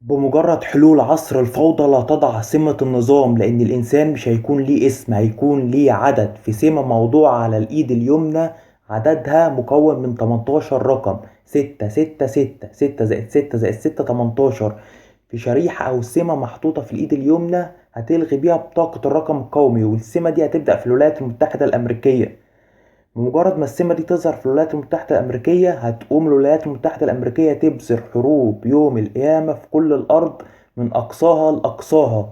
بمجرد حلول عصر الفوضى لا تضع سمة النظام، لأن الإنسان مش هيكون ليه اسم، هيكون ليه عدد. في سمة موضوعة على الإيد اليمنى عددها مكون من 18 رقم، 6 6 6 6 زائد 6 زائد 6 18. في شريحة أو سمة محطوطة في الإيد اليمنى هتلغي بيها بطاقة الرقم القومي، والسمة دي هتبدأ في الولايات المتحدة الأمريكية. بمجرد ما السمة دي تظهر في الولايات المتحدة الأمريكية، هتقوم الولايات المتحدة الأمريكية تبذر حروب يوم القيامة في كل الأرض من أقصاها لأقصاها.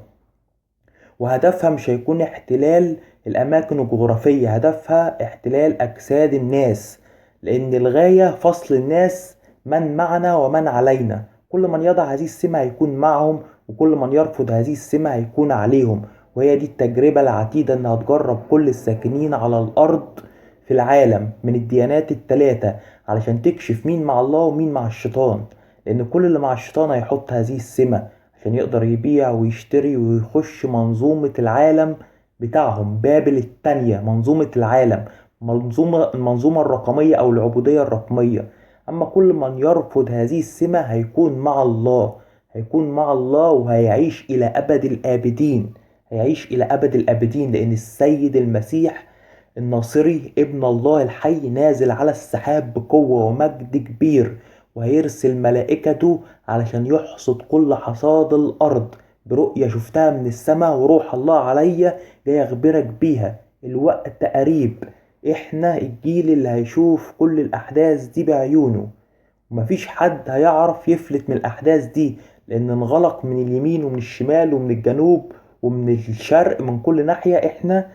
وهدفها مش هيكون احتلال الأماكن الجغرافية، هدفها احتلال أجساد الناس، لأن الغاية فصل الناس من معنا ومن علينا. كل من يضع هذه السمة هيكون معهم، وكل من يرفض هذه السمة هيكون عليهم. وهي دي التجربة العتيدة انها تجرب كل الساكنين على الأرض في العالم من الديانات التلاتة، علشان تكشف مين مع الله ومين مع الشيطان. لأن كل اللي مع الشيطان هيحط هذه السمة عشان يقدر يبيع ويشتري ويخش منظومة العالم بتاعهم، بابل التانية، منظومة العالم، المنظومة الرقمية أو العبودية الرقمية. أما كل من يرفض هذه السمة هيكون مع الله، هيكون مع الله وهيعيش إلى أبد الآبدين، هيعيش إلى أبد الآبدين، لأن السيد المسيح الناصري ابن الله الحي نازل على السحاب بقوة ومجد كبير، وهيرسل ملائكته علشان يحصد كل حصاد الأرض برؤية شفتها من السماء وروح الله عليا جاي أخبرك بيها. الوقت قريب، احنا الجيل اللي هيشوف كل الأحداث دي بعيونه، ومفيش حد هيعرف يفلت من الأحداث دي، لأن انغلق من اليمين ومن الشمال ومن الجنوب ومن الشرق، من كل ناحية. احنا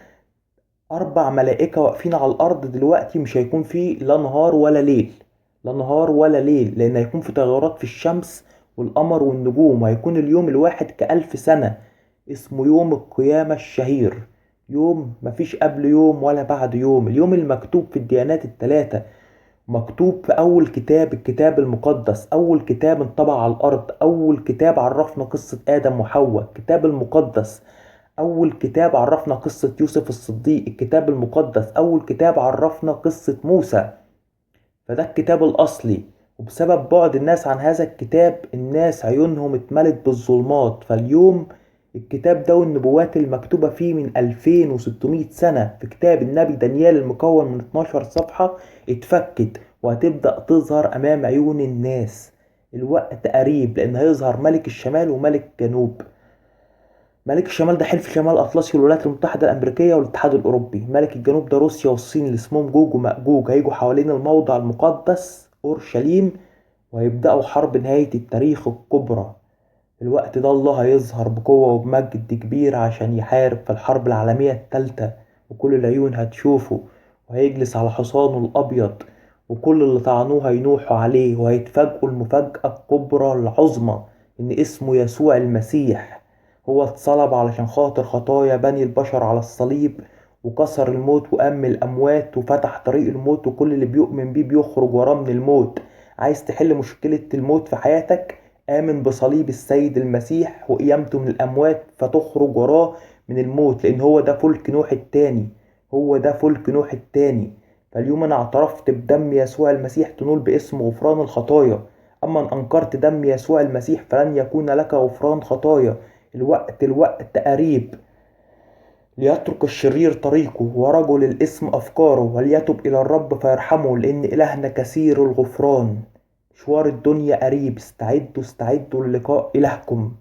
4 ملائكة واقفين على الأرض دلوقتي، مش هيكون فيه لا نهار ولا ليل، لا نهار ولا ليل، لأن هيكون في تغيرات في الشمس والقمر والنجوم، وهيكون اليوم الواحد ك1000 سنة، اسمه يوم القيامة الشهير، يوم مفيش قبل يوم ولا بعد يوم، اليوم المكتوب في الديانات التلاتة، مكتوب في أول كتاب، الكتاب المقدس، أول كتاب انطبع على الأرض، أول كتاب عرفنا قصة آدم وحواء، الكتاب المقدس، أول كتاب عرفنا قصة يوسف الصديق، الكتاب المقدس، أول كتاب عرفنا قصة موسى. فده الكتاب الأصلي، وبسبب بعد الناس عن هذا الكتاب الناس عيونهم اتملت بالظلمات. فاليوم الكتاب ده والنبوات المكتوبة فيه من 2600 سنة في كتاب النبي دانيال المكون من 12 صفحة اتفكت، وهتبدأ تظهر أمام عيون الناس. الوقت قريب، لأن هيظهر ملك الشمال وملك الجنوب. ملك الشمال ده حلف شمال الأطلسي والولايات المتحدة الأمريكية والاتحاد الأوروبي. ملك الجنوب ده روسيا والصين اللي اسمهم جوج ومأجوج، هيجوا حوالين الموضع المقدس أورشليم وهيبدأوا حرب نهاية التاريخ الكبرى. الوقت ده الله هيظهر بقوة وبمجد كبير عشان يحارب في الحرب العالمية الثالثة، وكل العيون هتشوفه، وهيجلس على حصانه الأبيض، وكل اللي طعنوه هينوحوا عليه، وهيتفاجئوا المفاجأة الكبرى العظمى إن اسمه يسوع المسيح، هو اتصلب علشان خاطر خطايا بني البشر على الصليب، وكسر الموت وقام من الأموات وفتح طريق الموت، وكل اللي بيؤمن بيه بيخرج وراه من الموت. عايز تحل مشكلة الموت في حياتك؟ آمن بصليب السيد المسيح وقيامته من الأموات فتخرج وراه من الموت، لأن هو ده فلك نوح التاني، هو ده فلك نوح التاني. فاليوم أنا اعترفت بدم يسوع المسيح تنول باسم غفران الخطايا، أما إن أنكرت دم يسوع المسيح فلن يكون لك غفران خطايا. الوقت قريب. ليترك الشرير طريقه ورجل الإثم أفكاره، وليتب إلى الرب فيرحمه، لأن إلهنا كثير الغفران. مشوار الدنيا قريب، استعدوا استعدوا للقاء إلهكم.